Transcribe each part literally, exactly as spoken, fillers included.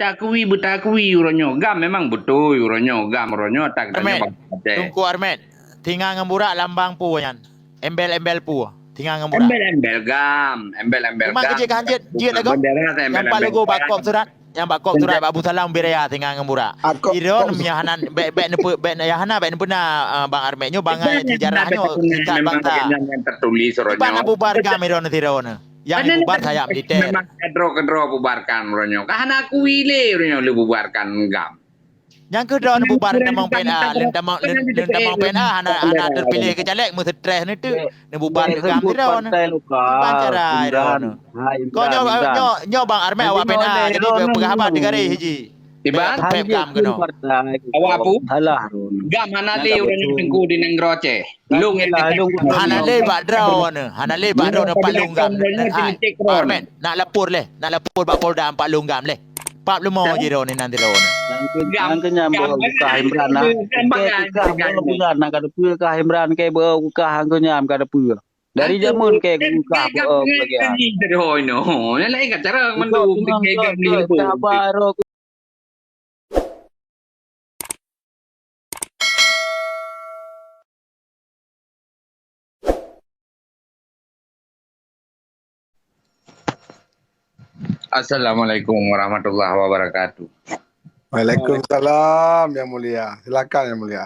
Takui beutakui uroe nyoe. GAM memang beutôi uroe nyoe. GAM uroe nyoe tak tanya Armet, bang Aceh. Teungku Armet, singa ngon burak lambang peue nyan? Embel-embel peue? Singa ngon burak. Embel-embel GAM, embel-embel GAM. Cuma keu jeuet ka hanjeuet, jeuet lagoe. Bendera nyang embel-embel bak GAM. Nyang bak kop surat, nyang bak kop surat bak Abu Salam bri raya singa ngon burak. Ah, kop, Iron kop. Nyang hana, bèk, bèk neupeu-, bèk, nyang hana bèk neupeuna, ah, Bang Armet nyoe bangai sejarah nyoe kitab bangsa. Memang bagian yang tertulis uroe nyoe. Iban bubar GAM Iron sidroe nyoe. Nyang bubar sayap militer. Memang kadro-kadro bubarkan uroe nyoe. Ka hana akui lé uroe nyoe lé bubarkan GAM. Nyang keudroe neububar tamong P N A, lôn tamong, lôn, lôn tamong P N A hana, hana terpilih keu caleg, meustress neuteuk, neububar keu GAM sidroe. Kiban cara sidroe. Kok nyoe, nyoe, nyoe Bang Armet awak P N A, jadi peugah haba di garéh hiji. Iban? Pek GAM keunoe. Awak apu? Alah. GAM hana lé uroe nyoe teungku di nanggroe Aceh. Lôn nyang hana lé bak droeneuh, hana lé bak droeneuh pat lôn GAM. Armet, nak lapor lé, nak lapor bak Polda pat lôn GAM lé. Pap leumo jih droeneuh nan droeneuh. Nyang keu-, nyang keu nyan beu kah Imran nah. Keh keu kah beu Imran, na ka teupeue kah Imran, keh beu kah nyang keu nyan ka teupeue. Dari jameun keh keu kah beu lagèe ah. Nyang laén ka cara mandum keh GAM lé. Sabar. Assalamualaikum warahmatullahi wabarakatuh. Waalaikumsalam, Yang Mulia. Silakan, Yang Mulia.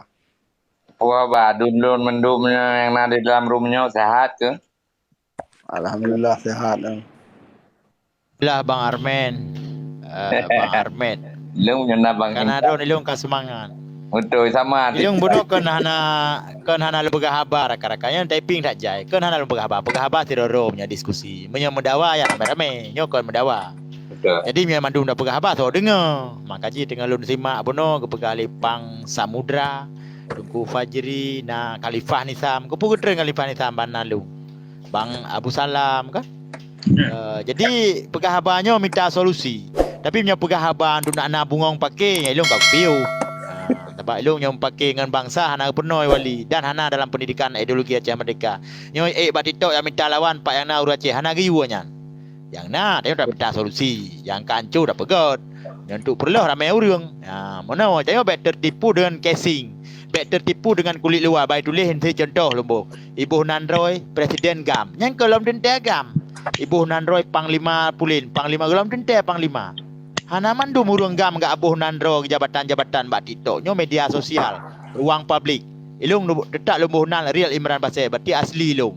Wah, bah, dun-dun mendum nyang na di dalam room nyoe sehat ke? Alhamdulillah, sehat, eh. Lah Bang Armet. Eh, Bang Armet. Ilung nyoe na Bang Karena Intan. Don ilung ka semangat. Betul, sama. Ilung bunoe kon hana, kon hana lôn peugah haba rakan-rakan. Nyan typing that jai. Kon hana lôn peugah haba. Peugah haba sidroe-droe meunyoe diskusi. Meunyoe meudawa ya ramé-ramé. Nyoe kon meudawa. Betul. Jadi meunyoe mandum dak peugah haba, soe deungoe. Maka jih teungoh lôn simak bunoe geupeugah lé Pang Samudra, Teungku Fajri, na Khalifah Nisam. Keupeue geutrön Khalifah Nisam ban na lôn. Bang Abu Salam kan? Eh, jadi peugah haba nyoe mita solusi. Tapi meunyoe peugah haba untuk nak na bungong paké, nyan ilong ka kupiôh. Ha, sabab ilong nyoe paké ngon bansa hana geupeunoh wali dan hana dalam pendidikan ideologi Aceh Merdeka. Nyoe ék bak TikTok nyang mita lawan pat nyang na ureueng Aceh hana geuyue nyan. Nyang na, tanyoe dak mita solusi. Nyang ka ancô dak peugöt. Nyoe untuk peureulôh ramé ureueng. Ha, meunoe tanyoe bèk tertipu dengan casing. Bèk tertipu dengan kulit luwa. Bak tuléh lé contoh lôn boh. Iboh Nandroy, Presiden GAM. Nyan keu lom teuntèe GAM. Iboh Nandroy Panglima Pulin, Panglima lom teuntèe Panglima. Hana mandum ureueng GAM geuboh Nandroy jabatan-jabatan bak TikTok. Nyoe media sosial, ruang publik. Ilong lom, teutap lôn boh nan real Imran Pasé, berarti asli ilong.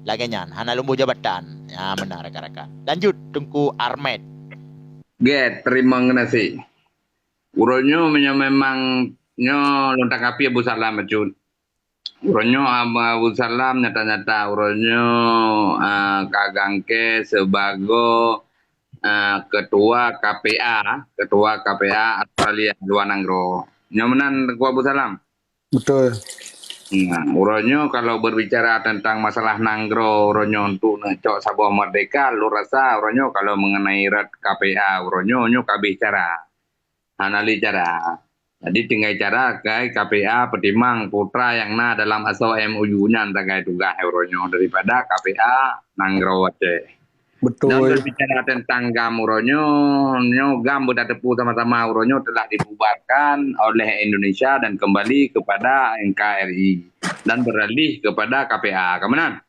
Lagèe nyan, hana lôn boh jabatan. Ya, meunan rakan-rakan. Lanjut, Teungku Armet. Gèt, terima kasih. Uroe nyoe meunyoe memang nyoe lôn tanggapi Abu Salam bacut. Uroe nyoe Abu Salam nyata-nyata uroe nyoe, ah, ka gangke sibagoe, ah, ketua K P A, ketua K P A Australia luwa nanggroe. Nyoe meunan Teungku Abu Salam? Betul. Nah, uroe nyoe kalau berbicara tentang masalah nanggroe uroe nyoe untuk neucok saboh merdeka, lôn rasa uroe nyoe kalau mengenai rot K P A uroe nyoe, nyoe ka habéh cara. Hana lé cara. Jadi tinggai cara kai K P A peutimang putra nyang na dalam asoe M O U nyan sagai tugaih uroe nyoe daripada K P A nanggroe Aceh. Betul. Dan berbicara tentang GAM uroe nyoe, nyoe GAM beutateupeue sama-sama uroe nyoe telah dibubarkan oleh Indonesia dan kembali kepada N K R I dan beralih kepada K P A. Ka meunan?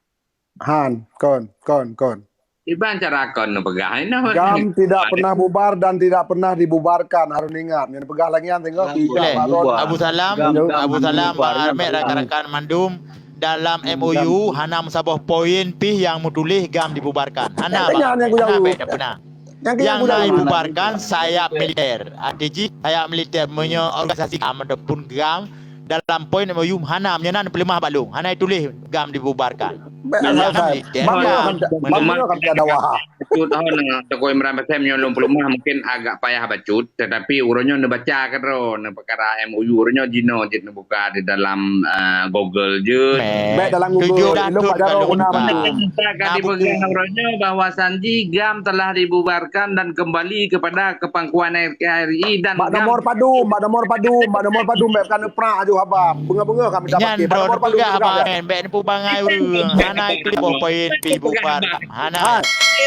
Han, kon, kon, kon. Iban cara kon neupeugah, inoe. GAM tidak pernah bubar dan tidak pernah dibubarkan. Harun ingat, nyan peugah lagèe nyan tengok. Tidak, Abu Salam, Abu Salam, Bang Armet, rakan-rakan mandum, dalam M O U hana meusaboh poin pih nyang meutuléh GAM dibubarkan. Hana, Bang. Hana, bèk, tak pernah. Nyang na dibubarkan sayap militer. Arti jih sayap militer meunyoe organisasi GAM ataupun GAM dalam poin M O U hana, meunyoe na peuleumah bak lôn. Hana tuléh GAM dibubarkan. Bèk asai-asai. Bang Mano kan, Bang Mano kan tiada wahah. Bacut, oh, nah, Teungku Imran Pasé nyoe lôn peuleumah mungkin agak payah bacut, tetapi uroe nyoe neubaca keudroe, neu peukara M O U uroe nyoe jinoe jeuet neubuka di dalam, eh, Google jeuet. Bèk dalam Google, ilong pada roh guna mandum. Ka dipeugah uroe nyoe bahwa sanji GAM telah dibubarkan dan kembali kepada kepangkuan N K R I dan bak nomor padum, bak nomor padum, bak nomor padum, bèk ka neuprak aju haba. Beungoh-beungoh kami dapat. Nyan droe neupeugah haba, bèk neupeue bangai ureueng. Hana ikut poin pih bubar. Hana.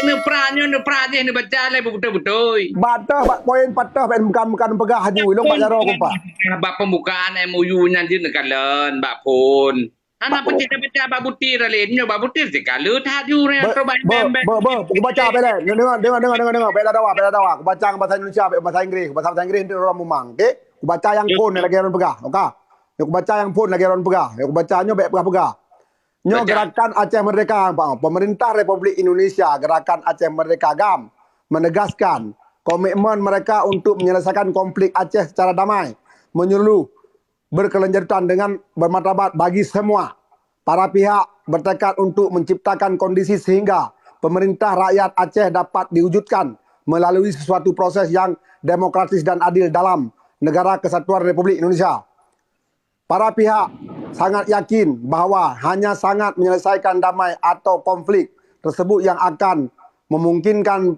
Neupra nyoe, neupra jih, neubaca lé beutôi-beutôi. Bak toh, bak poin pat toh, bèk bukan-bukan peugah aju, ilong bak jaroe kumpak. Bak pembukaan M O U nyan jih neukalon, bak phon. Hana peucit baca bak butir laén, nyoe bak butir cit ka le that ju nyoe. Be-, be-, be-, be-, kubaca bèk lé. Deungoe, deungoe, deungoe, deungoe, deungoe. Bèk ladawa, bèk ladawa. Kubaca ngon bahasa Indonesia, bèk bahasa Inggréh. Bahasa Inggréh nanti ureueng mumang, oke? Kubaca nyang phon lagèe ureueng peugah, oke? Nyoe kubaca nyang phon lagèe ureueng peugah. Nyoe kubaca nyoe bèk peugah-peugah. Nyoe Gerakan Aceh Merdeka, pemerintah Republik Indonesia, Gerakan Aceh Merdeka, GAM, menegaskan komitmen mereka untuk menyelesaikan konflik Aceh secara damai, menyeluruh, berkelanjutan dengan bermartabat bagi semua. Para pihak bertekad untuk menciptakan kondisi sehingga pemerintah rakyat Aceh dapat diwujudkan melalui sesuatu proses yang demokratis dan adil dalam Negara Kesatuan Republik Indonesia. Para pihak sangat yakin bahwa hanya sangat menyelesaikan damai atau konflik tersebut yang akan memungkinkan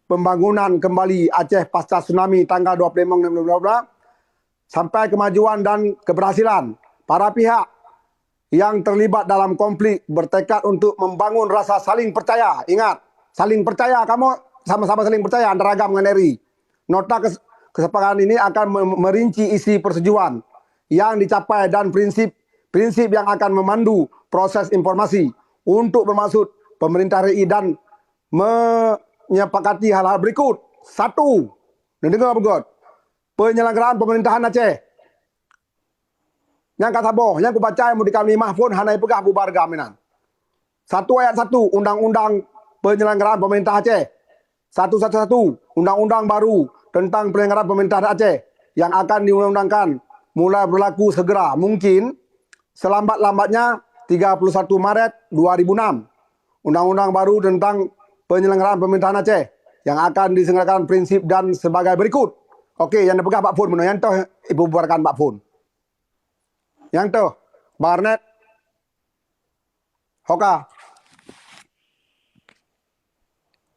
pembangunan kembali Aceh pasca tsunami tanggal dua puluh lima November dua ribu dua puluh dua, sampai kemajuan dan keberhasilan. Para pihak yang terlibat dalam konflik bertekad untuk membangun rasa saling percaya. Ingat, saling percaya, kamoe sama-sama saling percaya antara GAM ngon R I. Nota kes-, kesepakatan ini akan me-, merinci isi persetujuan yang dicapai dan prinsip-prinsip yang akan memandu proses informasi untuk bermaksud pemerintah R I dan menyepakati hal-hal berikut. Satu, neudeungoe beugöt, penyelenggaraan pemerintahan Aceh. Nyang ka saboh, nyang kubaca nyang meutika limah phon hana jipeugah bubar GAM inan. Satu ayat satu Undang-Undang Penyelenggaraan Pemerintah Aceh. Satu satu satu, Undang-Undang Baru tentang Penyelenggaraan Pemerintah Aceh yang akan diundang-undangkan mulai berlaku segera mungkin, selambat-lambatnya tiga puluh satu Maret dua ribu enam. Undang-undang baru tentang penyelenggaraan pemerintahan Aceh yang akan diselenggarakan prinsip dan sebagai berikut. Oke, nyang neupeugah bak phon meunoe, nyang toh ibubarkan bak phon. Nyang toh, Bang Arnet. Hoka.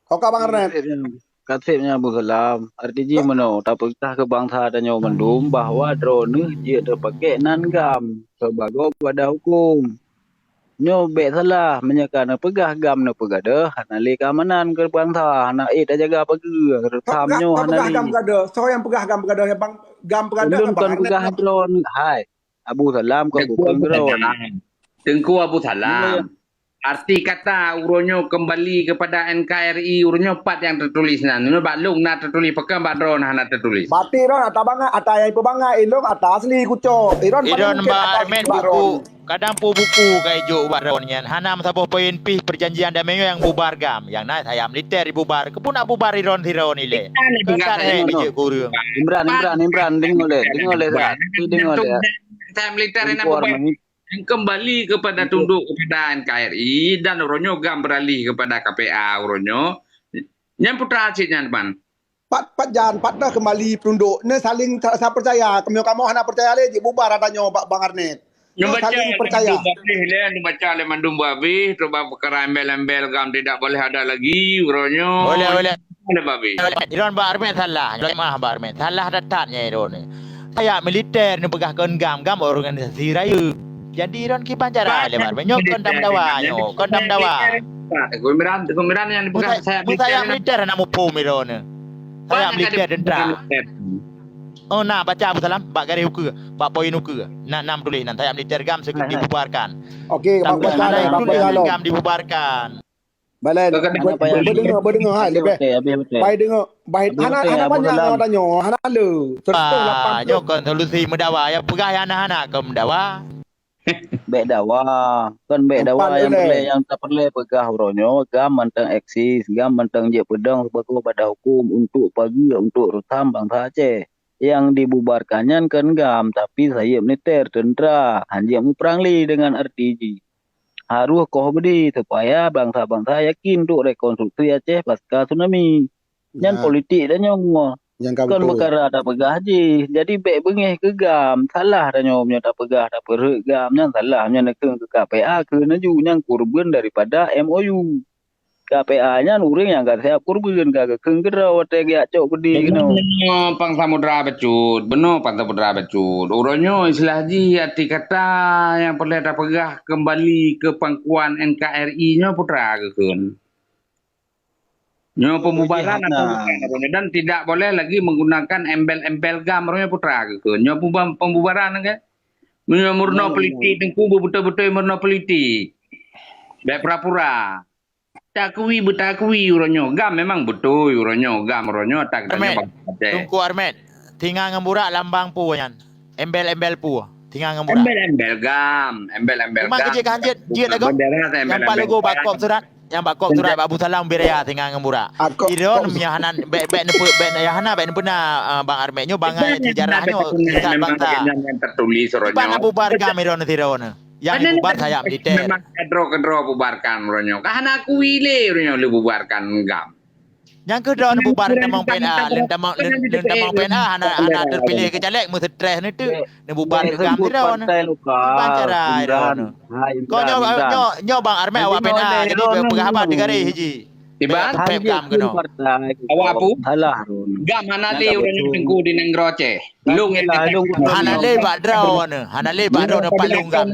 Hoka, Bang Arnet. Ka sép nyan, Abu Salam. Arti jih meunoe, tapeugah keu bansa tanyoe mandum bahwa droeneuh jeuet teupakék nan GAM sibagoe badan huköm. Nyoe bèk salah, meunyoe ka neupeugah GAM neupeugah deuh, hana lé keamanan keu bansa, hana ék tajaga pageue, reusam nyoe hana lé. GAM peugah deuh, soe nyang peugah GAM peugah deuh, Bang? GAM peugah deuh. Ulôn kon peugah droeneuh, hai. Abu Salam kon bukan droeneuh. Teungku Abu Salam. Arti kata uroe nyoe kembali kepada N K R I, uroe nyoe pat nyang teutuléh nan? Nyoe bak lôn na teutuléh, pakon bak droeneuh hana teutuléh? Bati droeneuh ata bangai, ata nyang ipeue bangai, ilôn ata asli kucok. Iron bak Armet buku, kadang peue buku ka ijok bak droeneuh nyan. Hana meusaboh poin pih perjanjian damai nyoe nyang bubar GAM. Nyang na sayap militer ibubar. Keupeue nak bubar iron sidroe nilai? Imran, Imran, Imran, deungoe lé, deungoe lé, Imran. Sayap militer na bubar. Kembali kepada tunduk kepada N K R I dan uroe nyoe GAM beralih kepada K P A uroe nyoe. Nyan putra cit nyan, Pan. Pat, pat jan, pat dah kembali tunduk. Nyoe saling sa-, sa percaya. Kamoe, kamoe hana percaya lé, jibubar ata nyoe bak Bang Arnet. Nyoe saling percaya. Nyoe baca lé mandum babeh, coba perkara embel-embel GAM tidak boleh ada lagi, uroe nyoe. Boleh, boleh. Iron bak Armet salah. Maaf bak Armet. Salah that-that nyan iron. Sayap militer neupeugah kon GAM, GAM organisasi rayeuk. Jadi iron kiban cara lé bak Armet. Nyoe kon dam dawa nyoe, kon dam dawa. Teungku Imran, Teungku Imran nyang dipeugah sayap militer. Sayap militer hana muphom iron. Sayap militer tentara. Oh na, baca Abu Salam bak garéh ukeue, bak poin ukeue. Na, na tuléh nan sayap militer GAM segera dibubarkan. Oke, GAM dibubarkan. Balai, bedengar, bedengar hai lebih. Pai dengar, bai hana, hana panjang tanyoe, hana le. Nyoe kon solusi meudawa, nyang peugah nyang hana-hana kon meudawa. Bèk dawa, kon bèk dawa nyang peureulèe, nyang tapeureulèe peugah uroe nyoe, GAM mantong eksis, GAM mantong jeuet peudong sibagoe badan huköm untuk pageue, untuk reusam bansa Aceh. Nyang dibubarkan nyan kon GAM, tapi sayeup militer, teuntra, hanjeuet muprang lé deungon arti jih. Harôh koh beudé supaya bansa-bansa yakin untuk rekonstruksi Aceh pasca tsunami. Nyan politik tanyoe. Kon peukara tapeugah jih. Jadi bèk beungéh keu GAM. Salah tanyoe meunyoe tapeugah tapeurhot GAM. Nyan salah meunyoe neukheun keu K P A kheun laju. Nyan kurban daripada M O U. K P A nyan ureueng nyang ka siap kurban, ka geukheun keudroe watèe geujak cok beudé keunoe. Pang samudra bacut, bunoe pang samudra bacut. Uroe nyoe istilah jih arti kata nyang peureulèe tapeugah kembali keu pangkuan N K R I nyoe putra geukheun. Nyoe pembubaran atau bukan, dan tidak boleh lagi menggunakan embel-embel GAM, uroe nyoe putra keu. Nyoe pembubaran ke? Nyoe murno politik, Teungku, beutôi-beutôi murno politik. Bèk pura-pura. Takui beutakui uroe nyoe. GAM memang beutôi uroe nyoe. GAM uroe nyoe tak Armet, Teungku Armet. Singa ngon burak lambang peue nyan? Embel-embel peue? Singa ngon burak. Embel-embel GAM, embel-embel GAM. Memang keu jih ka hanjeuet, jeuet lagoe. Nyang pat lagoe bak kop surat, nyang bak kop surat bak Abu Salam bri raya singa ngon burak. Sidroe meunyo hana bèk, bèk neupeu-, bèk, nyang hana bèk neupeuna, eh, Bang Armet nyoe bangai sejarah nyoe kisah bangsa. Memang nyang tertulis uroe nyoe. Kiban bubar GAM sidroe nyoe. Nyang bubar sayap militer. Memang keudroe-keudroe bubarkan uroe nyoe. Ka hana akui lé uroe nyoe lé bubarkan GAM. Nyang keudroe neububar tamong P N A, lôn tamong, lôn, lôn tamong P N A hana, hana teupiléh keu caleg, meuseutres neuteuk, neububar GAM sidroe nyoe. Kiban cara sidroe nyoe. Kok nyoe, nyoe, nyoe Bang Armet awak P N A, jadi peugah haba teugareh jih. Kiban? Pep GAM keunoe. Awak peue? Salah. GAM hana lé uroe nyoe Teungku di nanggroe Aceh. Lôn hana lé bak droeneuh, hana lé bak droeneuh pat lôn GAM.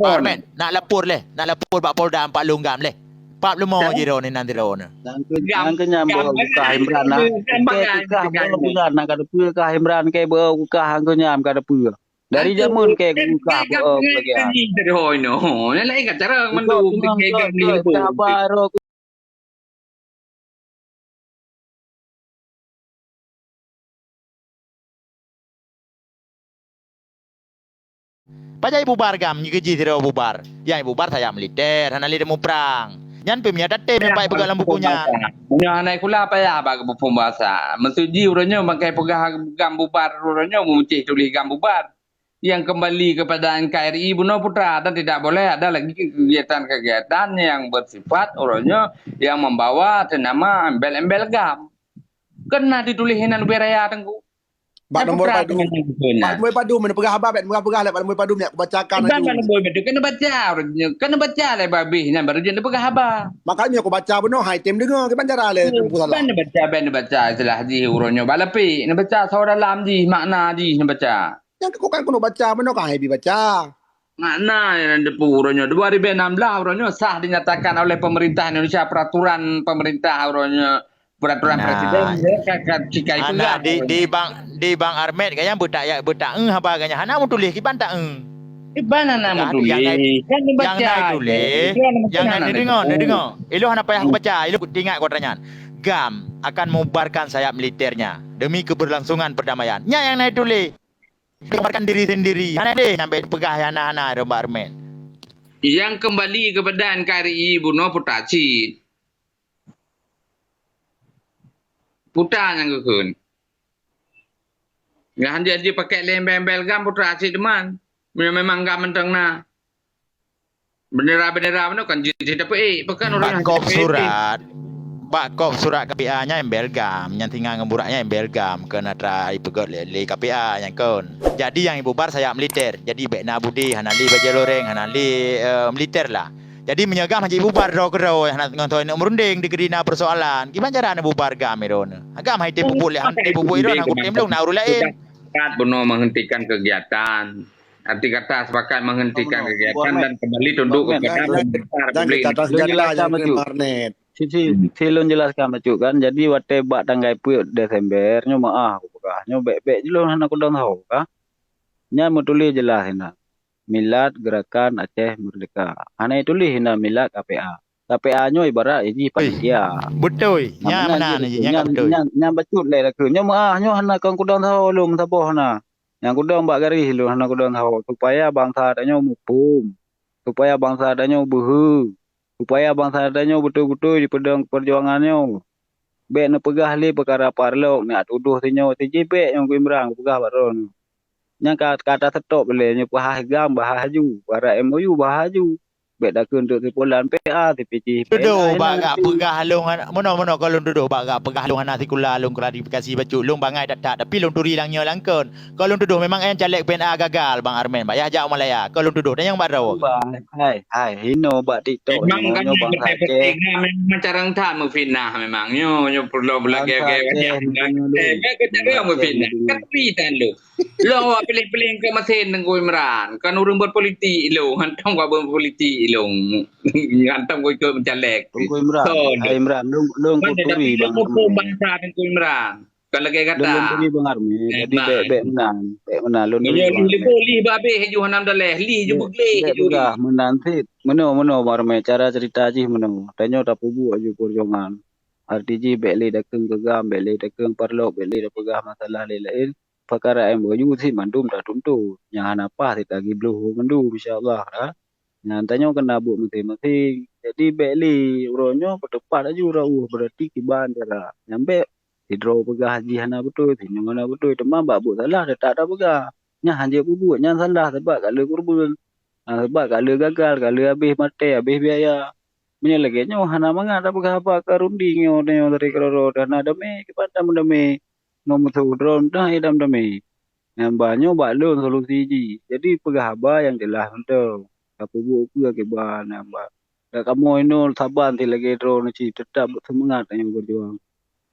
Armet, nak lapor lé, nak lapor bak Polda pat lôn GAM lé. Pap leumo jih droeneuh nan droeneuh. Nyang keu-, nyang keu nyan beu kah Imran nah. Keu kah beu Imran nah ka teupeue kah Imran keu beu kah nyang keu nyan ka teupeue. Dari jameun keu kah beu lagèe. Nyang laén ka cara mandum keu GAM ni. Pajan bubar GAM, nyoe keu jih sidroe bubar. Nyang bubar sayap militer, hana lé teumeung prang. Nyan pih meunyo tatem nyang pat ipeugah lam buku nyan. Meunyo hana sikula payah bak geupeupeumbasa. Maksud jih uroe nyoe bangkai peugah GAM bubar uroe nyoe meucéh tuléh GAM bubar. Yang kembali kepada NKRI bunoe putra dan tidak boleh ada lagi kegiatan-kegiatan yang bersifat uroe nyoe yang membawa atas nama embel-embel GAM. Keunan dituléh inan ubé raya Teungku. Bak nombor padum. Bak nombor padum, meupeugah haba, bak nombor peugah lé, bak nombor padum, nyak kubacakan laju. Bak nombor padum, keuneuk baca, keuneuk baca lé babeh nyan baru jeuet neupeugah haba. Makajih nyoe kubaca bunoe, hai tem deungoe, kiban cara lé Teungku salah. Ban neubaca, ban neubaca istilah jih uroe nyoe bak lapék, neubaca soe dalam jih, makna jih neubaca. Nyang keukukan keuneuk baca bunoe ka hai bi baca. Makna nyang teupeue uroe nyoe, dua ribu enam belas uroe nyoe sah dinyatakan oleh pemerintah Indonesia, peraturan pemerintah uroe nyoe, peraturan presiden, ya, ka, ka, sikai peugah. Di, di Bang, di Bang Armet gaya beutak, ya, beutak, eh, haba gaya hana meutuléh, kiban tak, eh. Kiban hana meutuléh. Nyang na ituléh, nyang na ituléh. Ilôn hana payah kubaca, ilôn kutingat keu atra nyan. GAM akan membubarkan sayap militernya demi keberlangsungan perdamaian. Nyan nyang na ituléh. Kabarkan diri sendiri. Hana deh nyang bèk peugah nyang hana-hana, Bang Armet. Nyang kembali kepada NKRI bunoe putra cit. Putra nyang geukheun. Nyan hanjeuet jih pakèk lé embel-embel GAM putra cit teuma. Meunyoe memang GAM mantong na. Bendera-bendera meunoe kan jeuet tapeuék, pakon ureueng bak kop surat, bak kop surat K P A nyan embel GAM, nyang singa ngon burak nyan embel GAM, keu atra ipeugöt lé, lé K P A nyan kon. Jadi nyang ibubar sayap militer. Jadi bèk na Budi, hana lé bajèe loreng, hana lé, eh, militer lah. Jadi meunyoe GAM hana ibubar droe keudroe, hana ngon toh neuk meurundeng di keudina persoalan, kiban cara neububar GAM droeneuh? GAM hai teupubuet lé, han teupubuet droeneuh, han kutem lôn na ureueng laén. Sepakat bunoe menghentikan kegiatan. Arti kata sepakat menghentikan kegiatan dan kembali tunduk kepada pemerintah Republik Indonesia. Lôn jelaskan bacut. Si, si, si lôn jelaskan bacut kan. Jadi watèe bak tanggai peuet Desember nyoe meu'ah kupeugah. Nyoe bèk-bèk jih lôn hana kudong saho ka. Nyan meutuléh jeulaih inan. Milad Gerakan Aceh Merdeka. Hana ituléh inan milad K P A. K P A nyoe ibarat jih panitia. Beutôi. Nyan meunan jih, nyan beutôi. Nyan, nyan bacut lé lakoe. Nyoe meu'ah, nyoe hana kon kudong saho lôn saboh na. Nyang kudong bak garéh lôn hana kudong saho, supaya bansa tanyoe muphom, supaya bansa tanyoe beuhe, supaya bansa tanyoe beutôi-beutôi jipeudong peujuangan nyoe. Bèk neupeugah lé peukara parlok, neujak tudoh sinyoe, sijibèk nyang keu Imran kupeugah bak droeneuh. Nyang ka, ka taseutop lé nyoe peuhah GAM bahah laju, barat M O U bahah laju. Bèk takheun teuk sipulan P A, si P C, tudoh bak gak peugah lôn hana, meunoe, meunoe kon lôn tudoh bak gak peugah lôn hana sikula, lôn klarifikasi bacut, lôn bangai that-that, tapi lôn turi lam nyoe lam kon. Kon lôn tudoh memang nyang caleg P N A gagal, Bang Armen, bak yah jak u Malaya. Kon lôn tudoh, tanyong bak droe. Hai, hai, hino bak TikTok nyoe, nyoe bangsa Aceh. Memang carông that meufitnah memang. Nyoe, nyoe peureulèe beulagèe-gèe. Bangsa Aceh, nyoe lôn. Bèk keu carông meufitnah. Tapi tan lôn. Lôn awak piléh-piléh keu meusén Teungku Imran. Kan ureuëng berpolitik ilong, hantom ka berpolitik ilong. Hantom ka ikut mencalek. Teungku Imran, so, hai Imran, lôn lôn kuturi bang. Bangsa Teungku Imran. Kan lagée gata. Lôn kuturi bang Army. Eh, jadi bek bek meunan, bek meunan lôn turi. Lih babeh ju hanam daleh, lih ju begleh ju. Bek peugah meunan cit. Meunoe meunoe bang Army, cara cerita jih meunoe. Tanyoe tapeubuet ju perjuangan. Arti jih bek lé dakeueng keu gam, bek lé dakeueng parlok, bek lé tapeugah masalah laén-laén. Peukara M O U cit mandum tatuntut. Nyang hana paih cit tagibloh mandum, insya Allah, ha. Nyan tanyoe keuneuk buet maséng-maséng. Jadi bek lé uroe nyoe peuteupat laju rauh, beurati kiban cara. Nyan bek sidroe peugah jih hana beutôi, sinyoe hana beutôi, teuma bak buet salah teutap tapeugah. Nyan hanjeuet peubuet, nyan salah sabab ka lheueh keureubeuen. Ha, sabab ka lheueh gagal, ka lheueh habéh maté, habéh biaya. Meunyoe lagée nyoe hana mangat tapeugah haba ka runding nyoe, nyoe dari keudroe-droe, hana damé, kiban tameudamé. Ngon musoh droe meudah idam damé. Nyan ba nyoe bak lôn solusi jih. Jadi peugah haba nyang jeulaih mantong. Tapeubuet peue kiban nyan ba. Dak kamoe inoe saban cit lagée droeneuh cit, teutap seumangat tanyoe beujuang.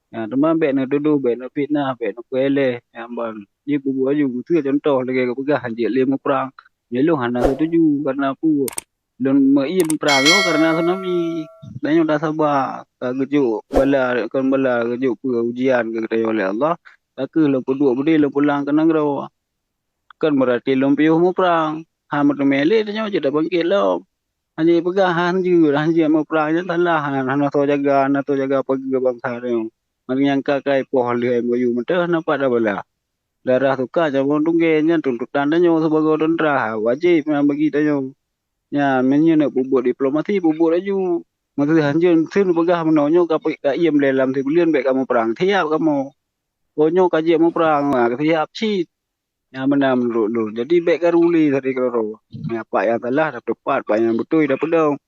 Nyan teuma bék neutudoh, bék neufitnah, bék neupeuéléh nyan ban. Jipeubuet laju, miseue cuntoh lagée geupeugah hanjeuet lé muprang. Nyoe lôn hana setuju, kareuna peue? Lôn meuiem prang nyoe kareuna tsunami. Tanyoe tasaba, ka geujok bala, kon bala, geujok peue ujian keu geutanyoe lé Allah. Ka kheueh lôn peuduek beudé lôn pulang keu nanggroe. Kon beurati lôn piôh muprang. Han meuteumé lé tanyoe jeuet tabangkét lom. Hana jipeugah han jeuet, han jeuet muprang nyan salah, hana soe jaga, hana soe jaga pageue bansa tanyoe. Meunyoe nyang ka kai poh lheueh M O U mantong hana pat tabala. Darah suka nyawöng tunggée nyan tuntutan tanyoe sibagoe teuntra, wajéb nyan bagi tanyoe. Nyan, meunyoe neuk peubuet diplomasi, peubuet laju. Meuseuh hanjeuet, meuseuh neupeugah meunoe nyoe ka, ka iem lé lam sibuleuen bék kamoe prang. Siap kamoe. Oh nyoe ka jeuet muprang, ha, siap cit. Nyan meunan meunurot lôn. Jadi bék karu lé dari keudroe. Nyan pat nyang salah tapeupat, pat nyang beutôi tapeudong.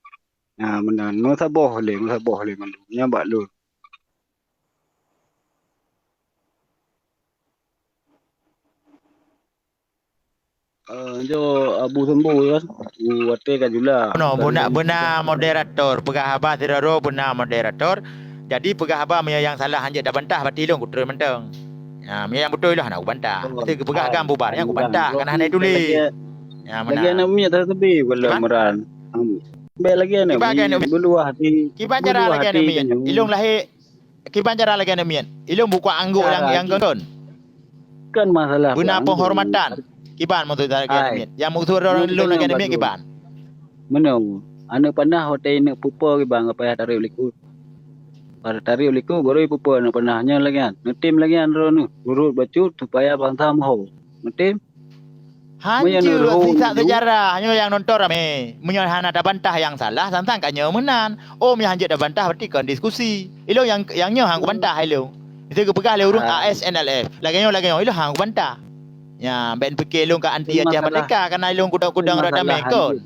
Nyan meunan, meusaboh lé, meusaboh lé mandum. Nyan bak lôn. Eh, jo Abu Sambo kan, watée ka jula. Bunoe, beuna, beuna moderator, peugah haba sidroe-droe beuna moderator. Jadi peugah haba meunyoe nyang salah hanjeuet tabantah, berarti lôn kutrön mantong. Ha, meunyoe nyang beutôi lôn hana kubantah. Oh, beutôi geupeugah kan bubar, nyang kubantah, kan hana tuléh. Ya, lagée aneuk miet teuseubé, kiban? Meran. Bék lagée aneuk miet, beuluah hati. Kiban cara lagée aneuk miet? Ilong lahé Kiban cara lagée aneuk miet? Ilong bukon anggôk nyang, nyang kon. Kon masalah beuna penghormatan. Kiban maksud lagée aneuk miet? Nyang maksud lôn lagée aneuk miet kiban? Meunoe, aneuk panah watée neuk peupo kiban ka payah tarek likot. Pada tarek likot baru peupo aneuk panah nyan lagée nyan. Neutem lagée nyan droeneuh, urot bacut supaya bansa meuho. Neutem? Hanjeuet, sisat seujarah, nyoe nyang nonton ramé. Meunyoe hana tabantah nyang salah, sang-sang ka nyoe meunan. Oh, meunyoe hanjeuet tabantah, berarti kon diskusi. Ilong nyang, nyang nyoe han kubantah ilong. Miseue geupeugah lé ureuëng A S N L F. Lagée nyoe, lagée nyoe, ilong han kubantah. Nyan, bék pike ilong ka anti Aceh Merdeka, kareuna ilong kudong-kudong rot damé kon.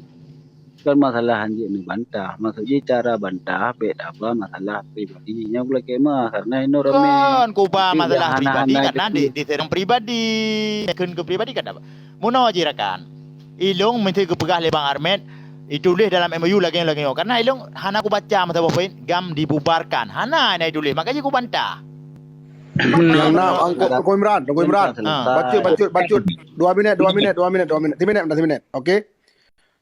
Kon masalah hanjeuet neubantah. Maksud jih cara bantah bék taba masalah pribadi. Nyoe ulée kemah karena inoe ramé. Kon kuba masalah pribadi karena di, di serang pribadi. Kheun keu pribadi kan taba. Meunoe jih rakan. Ilong meusti geupeugah lé Bang Armet, ituléh dalam M O U lagée-lagée nyoe. Karena ilong hana kubaca masa boh poin gam dibubarkan. Hana na ituléh, makajih kubantah. Nyang na Teungku Imran, Teungku Imran. Bacut, bacut, bacut. Dua minit, dua minit, dua minit, dua minit. Siminit, siminit. Oke.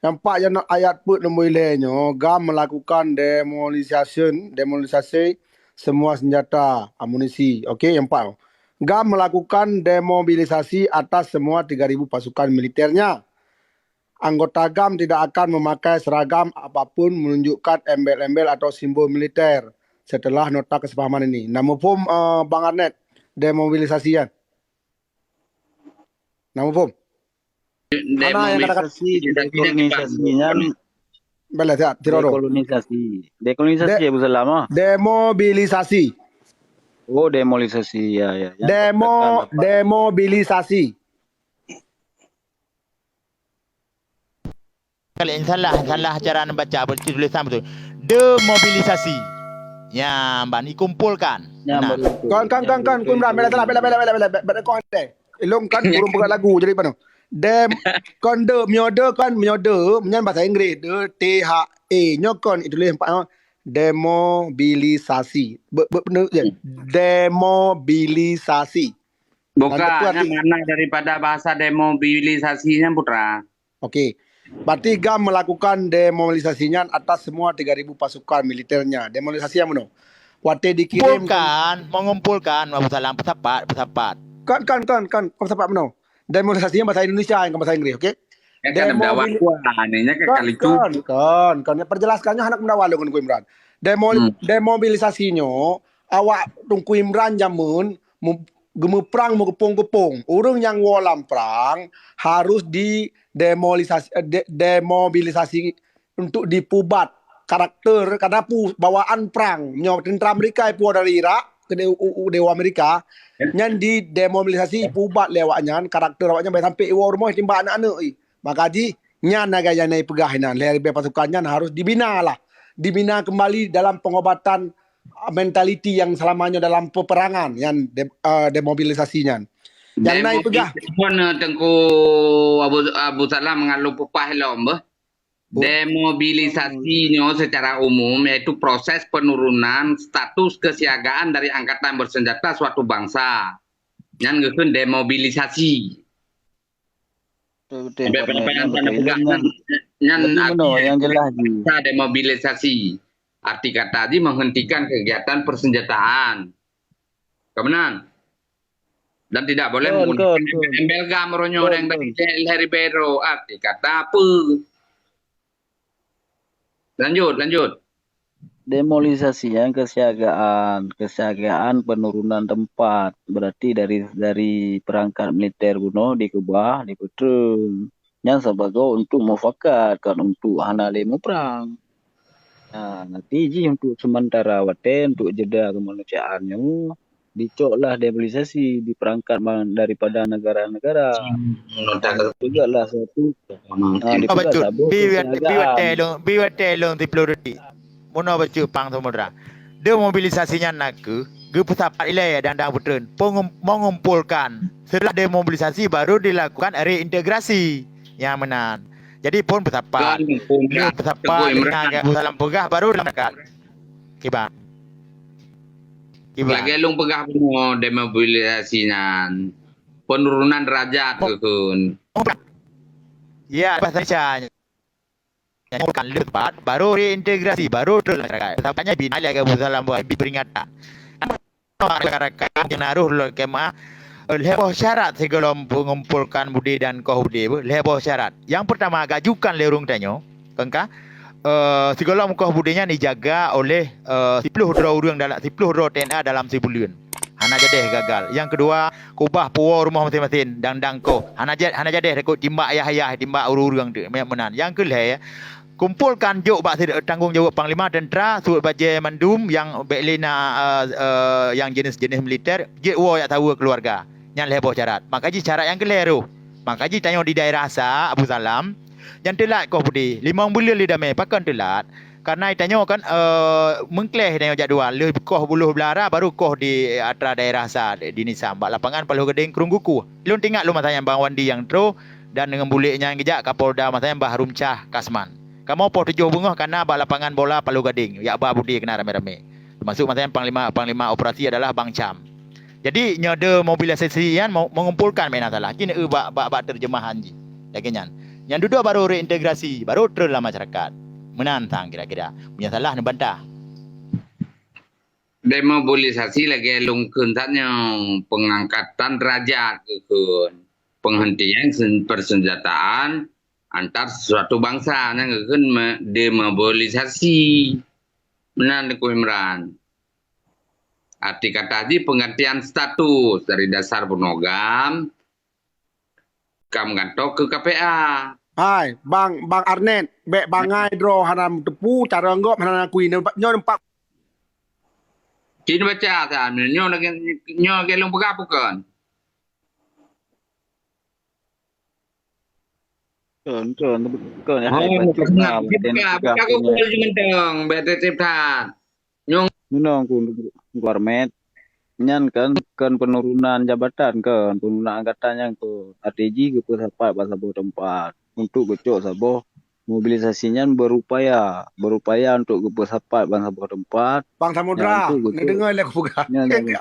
Nyang pat nyang na ayat peuet nombor ilée nyoe, gam melakukan demobilisasi, demobilisasi semua senjata, amunisi. Oke, nyang pat. Gam melakukan demobilisasi atas semua tiga ribu pasukan militernya. Anggota gam tidak akan memakai seragam apapun menunjukkan embel-embel atau simbol militer setelah nota kesepahaman ini. Na muphom, eh, Bang Arnet, demobilisasi nyan? Na muphom? Hana nyang kata-kata. Demobilisasi, dekolonisasi nyan. Bala siap, tiro tu. Dekolonisasi. Dekolonisasi ya, Abu Salam, ah. Demobilisasi. Oh, demobilisasi. Ya, ya. Demo, demobilisasi. Kalau salah, salah cara neubaca tulisan betul. Demobilisasi. Ya, ban dikumpulkan. Nah. Kon, kon, kon, kon, kun bela, bela, bela, bela, bela, bela, bela, kon deh. Ilong kan burung peugah lagu jadi panu. Dem, kon de, mio de, kon mio de, nyan bahasa Inggris, de, T H E. Nyo kon itulis empat, demobilisasi. Be, be, be, demobilisasi. Bukan, nyan makna daripada bahasa demobilisasi nyan, Putra. Okey. Berarti GAM melakukan demobilisasi nyan atas semua tiga ribu pasukan militernya. Demobilisasi nyang meunoe. Watèe dikirim Kumpulkan, mengumpulkan, Abu Salam, peusapat, peusapat. Kan, kan, kan, kan, peusapat meunoe. Demobilisasi nyan bahasa Indonesia, bukan bahasa Inggris, okey? Kan, kan, meudawa kuah, ni, nyan kan, kan, kali tu. Kan, kan, kan. Perjelaskan nyoe hana meudawa lôn ngon Teungku Imran. Demo-, hmm. Demobilisasi nyoe, awak Teungku Imran jameun mu-, geumeuprang meugeupong-geupong. Ureueng nyang woe lam prang harus di demobilisasi, eh, de-, demobilisasi untuk dipubat karakter, karena pu-, bawaan prang. Nyoe tentara Amerika ipuwoe dari Irak, ke de-, u-, u-, dewa Amerika, ya, nyan didemobilisasi, ya, ipubat lé awaknyan, karakter awaknyan, bèk sampai iwoe rumoh timbak aneuk-aneuk i. Maka jih, nyan lagèe nyang na ipeugah inan, lhèe ribèe pasukan nyan harus dibina lah. Dibina kembali dalam pengobatan, uh, mentaliti yang selama nyoe dalam peperangan, nyan de-, uh, demobilisasi nyan. Nyang na ipeugah. Demobilisasi nyan, Teungku Abu, Abu Salam ngon lôn peupah lom beuh. Demobilisasi nyoe secara umum yaitu proses penurunan status kesiagaan dari angkatan bersenjata suatu bangsa. Nyan geukheun demobilisasi. Betul, betul. Sampai penyampaian tanda pegang nyan, nyan artinya nyang jelas jih. Demobilisasi. Arti kata jih menghentikan kegiatan persenjataan. Ka meunan. Dan tidak boleh menggunakan embel GAM uroe nyoe dan lhèe ribèe droe. Arti kata apa? Lanjut, lanjut. Demobilisasi nyan kesiagaan, kesiagaan penurunan tempat. Berarti dari, dari perangkat militer bunoe dikeubah, dipeutreun. Nyan sabagoe untuk mufakat, kon untuk hana lé muprang. Nah, nanti jih untuk sementara watèe, untuk jeda kemanusiaan nyoe, dicoklah demobilisasi di perangkat ma-, daripada negara-negara. Hmm, peugahlah suatu, ah, dipeugah saboh kesiagaan. Bi watèe lôn, bi watèe lôn siploh detik. Meunoe bacut Pang Samudra. Demobilisasi nyan nakeuh geupeusapat ilèe dan, dan peutreun. Pengum-, mengumpulkan. Setelah demobilisasi baru dilakukan reintegrasi. Nyang meunan. Jadi phôn peusapat. Lheuh peusapat, Teungku Imran. Lheuh Abu Salam peugah baru dilakukan. Kiban. Kiban. Lagèe lôn peugah bunoe demobilisasi nyan. Penurunan derajat geukheun. Ya, bahasa Indonesia. Nyan bukan leupat, baru reintegrasi, baru terus masyarakat. Sampainya bina lagèe Abu Salam buat, bri peringatan. Masyarakat yang naruh lom kemah, eh, lhèe boh syarat sigohlom mengumpulkan bude dan koh bude, lhèe boh syarat. Yang pertama, gajukan lé ureueng tanyoe, kengka, eh, sigohlom koh bude nyan dijaga oleh, eh, siploh droe ureueng dalam, siploh droe T N A dalam sibuleuen. Hana jadeh gagal. Yang kedua, kubah puwoe rumoh maséng-maséng dan dangkoh. Hana ja-, hana jadeh takot timbak yah-yah, timbak ureueng-ureueng tu, meunan. Yang keulhèe, kumpulkan jok bak si-, tanggong jaweueb panglima tentara, suet bajèe mandum nyang bèk lé na, eh, eh, nyang jeunèh-jeunèh militer, jeuet woe jak saweue keuluwarga. Nyan lhèe boh syarat. Maka jih syarat nyang keulhèe roh. Maka jih tanyoe di daerah sa, Abu Salam, nyang teulat koh bude. Limong buleuen lé damé, pakon teulat? Karena tanyoe kan, eh, meuklèh tanyoe jadwal, lheuh koh buloh blah rot baru koh di atra daerah sa di Nisam. Bak lapangan Paloh Gadeng Krueng Gukue. Lôn teuingat lôn masa nyan Bang Wandi nyang trôh dan deungon bulék nyan geujak Kapolda masa nyan Bah Rumcah Kasman. Kamoe poh tujoh beungoh ka na bak lapangan bola Paloh Gadeng, jak ba bude keunan ramé-ramé. Teumasuk masa nyan panglima, panglima operasi adalah Bang Cham. Jadi, nyoe demobilisasi nyan mo-, mengumpulkan, meunan salah. Keuneuk bak, bak, bak terjemahan jih. Lagèe nyan. Nyang dudoe baru reintegrasi, baru treun lam masyarakat. Meunan sang kira-kira. Meunyoe salah, neubantah. Demobilisasi lagèe lôn kheun that nyoe, pengangkatan derajat geukheun. Penghentian sen-, persenjataan antar suatu bangsa, nyan geukheun me-, demobilisasi. Meunan Teungku Imran. Arti kata jih penggantian status dari dasar bunoe GAM ka meugantoe keu K P A. Hai, Bang, Bang Arnet, bèk bangai droe hana meuteupeu, cara gob hana nakui. Nyoe teumpat. Cit baca sa, nyoe lagèe, nyoe lagèe lôn peugah bukon? Kon, kon, kon, ya, hai, bacut na, buka, buka Google jih mantong, bèk teutab that. Nyoe. Meunong ku, ku Armet. Nyan kan, kan penurunan jabatan kan, penurunan angkatan nyan kan. Arti jih geupeusapat bak saboh teumpat untuk geucok saboh mobilisasi nyan berupaya, berupaya untuk geupeusapat bansa boh teumpat. Bang Samudra, neudeungoe lé kupeugah.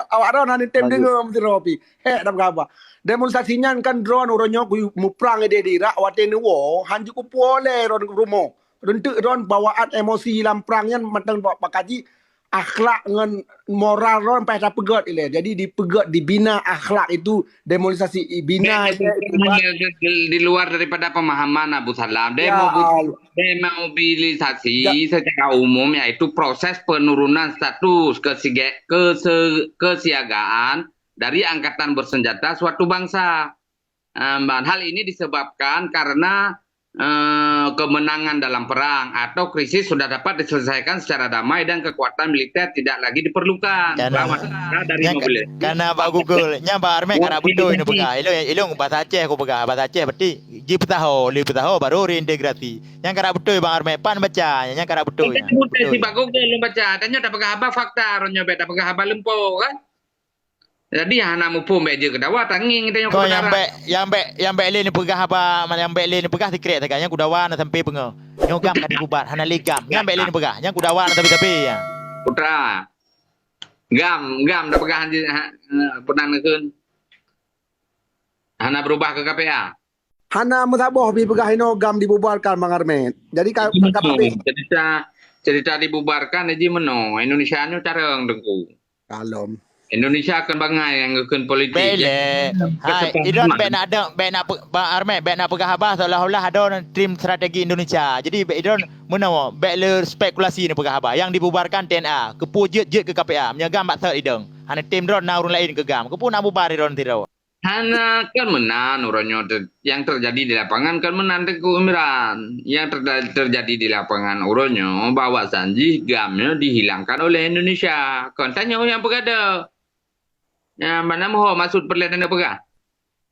Awak droe hana tem deungoe meusira pi. Hék dah peugah haba. Demonstrasi nyan kan droe uroe nyoe muprang idéh di Irak watée neuwoe han jikupeue lé droe rumoh. Reunteuk droe bawaan emosi lam prang nyan mantong bak pakaji akhlak ngon moral droe payah tapeugét ilée. Jadi dipeugét, dibina akhlak itu, demobilisasi ibina ilée. Di luar daripada pemahaman Abu Salam. Demobilisasi secara umum yaitu proses penurunan status kesiagaan dari angkatan bersenjata suatu bangsa. Hal ini disebabkan karena kemenangan dalam perang atau krisis sudah dapat diselesaikan secara damai dan kekuatan militer tidak lagi diperlukan. Karena, karena Pak Google, nya Pak Armet karena betul ini peugah. Ilung, ilung bahasa Aceh aku peugah, bahasa Aceh berarti jipeusaho, lipeusaho baru reintegrasi. Yang karena betul Bang Armet, pan baca, yang karena betul. Betul si Pak Google lu baca, tanya tak peugah apa fakta, ronyo bet tak peugah apa lempo kan. Jadi hana muphom bék jeuet keu dawa tangieng tanyoe keu peudara. Nyang bék nyang bék nyang bék lé neupeugah haba nyang bék lé neupeugah sikrek sagai nyang keu dawa na sampai peungoh. Nyoe GAM ka dibubar hana lé GAM. Nyang bék lé neupeugah nyang keu dawa na sampai-sampai ya. Putra. GAM GAM dah peugah pernah neukheun. Hana berubah ke K P A. Hana meusaboh pi peugah inoe GAM dibubarkan Bang Armet. Jadi ka ka habéh. Cerita cerita dibubarkan ji meunoe. Indonesia nyoe carong Teungku. Kalom. Indonesia akan bangai nyang geukheun politik. Bele. Hai, idon bek nak ada bek nak Bang Armet bek nak peugah haba seolah-olah ada tim strategi Indonesia. Jadi bek idon meunoe bek le spekulasi ni peugah haba yang dibubarkan T N A. Kepu jeuet jeuet ke K P A. Meunyoe GAM bak sot idong. Hana tim drone na ureueng lain ke GAM. Kepu nak bubar idon sidroe. Hana kan meunan uroe nyoe nyang teujadi di lapangan kan meunan Teungku Imran. Nyang teujadi di lapangan uroe nyoe bahwasan jih GAM nyoe dihilangkan oleh Indonesia. Kon tanyoe nyang peugah deuh. Nyang mana meuho maksud peureulée tanyoe peugah?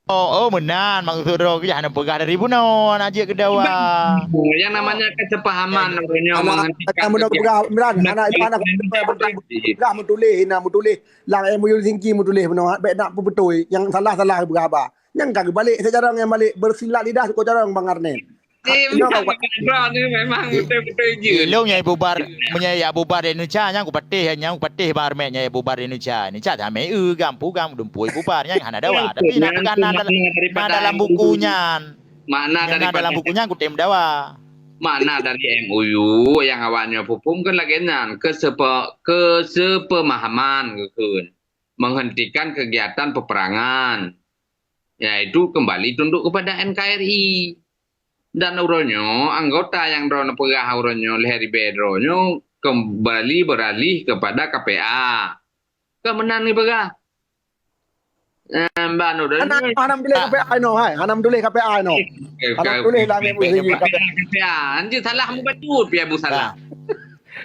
Oh, oh meunan maksud droe keu hana peugah dari bunoe na jeuet keu dawa. Yang namanya kesepahaman uroe nyoe menghentikan. Hana peugah Imran, hana Imran. Peugah meutuléh, na meutuléh. Lam M O U Helsinki meutuléh bunoe bèk nak peubeutôi nyang salah-salah geupeugah haba. Nyang ka geubalek siat carông nyang balek beusilat lidah sikoe carông Bang Arnet. Ilong nyang bubar meunyoe ya bubar di Indonesia nyang kupatéh nyang kupatéh Bang Arnet nyang bubar di Indonesia. Indonesia damé eu gampông gam dumpui bubar nyang hana dawa tapi na peugah na dalam buku nyan. Makna dari dalam buku nyan kutem dawa. Makna dari M O U yang awak nyoe peuphom kan lagèe nyan keusepemahaman geukheun. Menghentikan kegiatan peperangan, yaitu kembali tunduk kepada N K R I. Dan uroe nyoe anggota nyang droeneuh peugah uroe nyoe lhèe ribèe droeneuh kembali beralih kepada K P A. Keu meunan geupeugah. Hana meutuléh K P A inoe hai, hana meutuléh K P A inoe. Hana meutuléh lam K P A. Anjing salah mubacut pih Abu salah.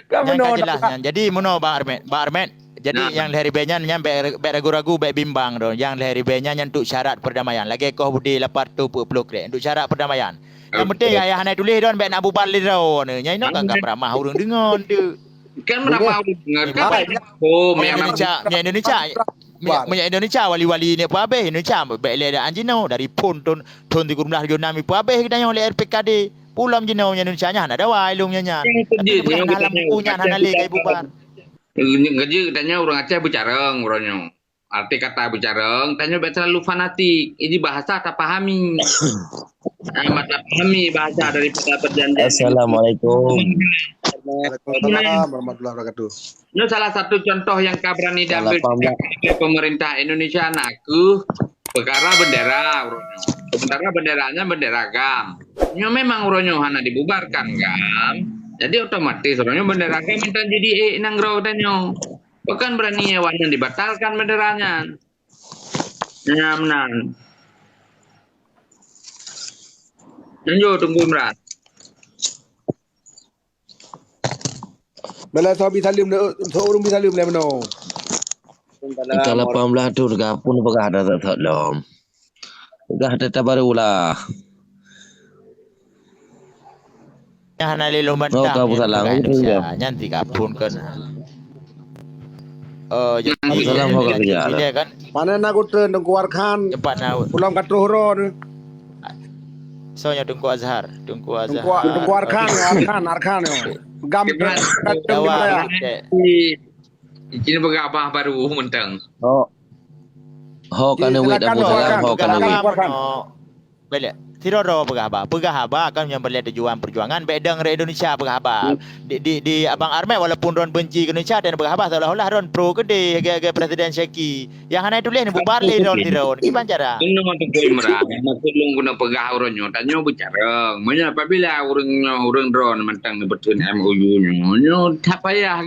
Ka meunoe jelas nyan. Jadi meunoe Bang Armet, Bang Armet. Jadi nyang lhèe ribèe nyan nyan bèk ragu-ragu bèk bimbang droe. Nyang lhèe ribèe nyan nyan untuk syarat perdamaian. Lagèe koh beudé lapan reutôh peuet ploh krek untuk syarat perdamaian. Yang penting ya hana tuléh droe bèk nak bubar lé droe. Nyan inoe kan ramah ureueng deungon tu. Kan ramah ureueng deungon. Kan Indonesia, Indonesia. Minyak Indonesia wali-wali ni pun habéh Indonesia bèk lé dak anjinoe dari phon ton thon tiga belas tujuh enam ibu habéh kita nyang oleh R P K D. Pulam jinoe nyan Indonesia nyan hana dawa ilong nyan nyan. Tapi bukan dalam buku nyan hana lé kai bubar. Ngaji tanya orang Aceh bercarang orang nyo. Arti kata bercarang, tanya bèk terlalu fanatik. Ini bahasa tak pahami. Amat tak pahami bahasa daripada perjanjian. Assalamualaikum. Waalaikumsalam warahmatullahi wabarakatuh. Ini salah satu contoh yang ka berani diambil oleh pemerintah Indonesia nak ke perkara bendera uroe nyoe. Sementara benderanya bendera GAM. Nyoe memang uroe nyoe hana dibubarkan GAM. Jadi otomatis uroe nyoe bendera GAM minta jadi eh nanggroe tanyoe. Bahkan berani awak nyan dibatalkan benderanya. Nyan meunan. Nyoe tunggu Imran. Bala sahabi Salim, seorang bi Salim lain mano. Ka lapan belas tu ka pun peugah dah tak tak lom. Peugah dah tak baru lah. Nyan hana lé lôn bantah. Oh, ka peugah lah. Nyan tiga pun kan. Oh, jadi kan. Mana nak kutren dong keluarkan. Cepat nak. Pulang ka troh ron. Soe nyoe Teungku Azhar? Teungku Azhar. Teungku, Teungku Arkan, Arkan, Arkan nyoe. Gam Jawa. Cina peugah bah baru manteng. Ho, ho kana wit Abu Salam, ho kana wit. Belek. Sidroe-droe peugah haba. Peugah haba kan nyang berlé tujuan perjuangan. Bèk deng rakyat Indonesia peugah haba. Di, di, di Abang Armel walaupun droen benci ke Indonesia dan peugah haba seolah-olah droen pro keudeh ke, ke Presiden Syaki. Yang hana tulis ni bubar lé droen sidroe. Kiban cara? Kena Teungku Imran, maksud lôn guna peugah ureueng nyoe, tanyoe bicara. Manya apabila ureueng nyoe, ureueng droen mantang neubeutreun M O U nyoe, nyoe tak payah lah.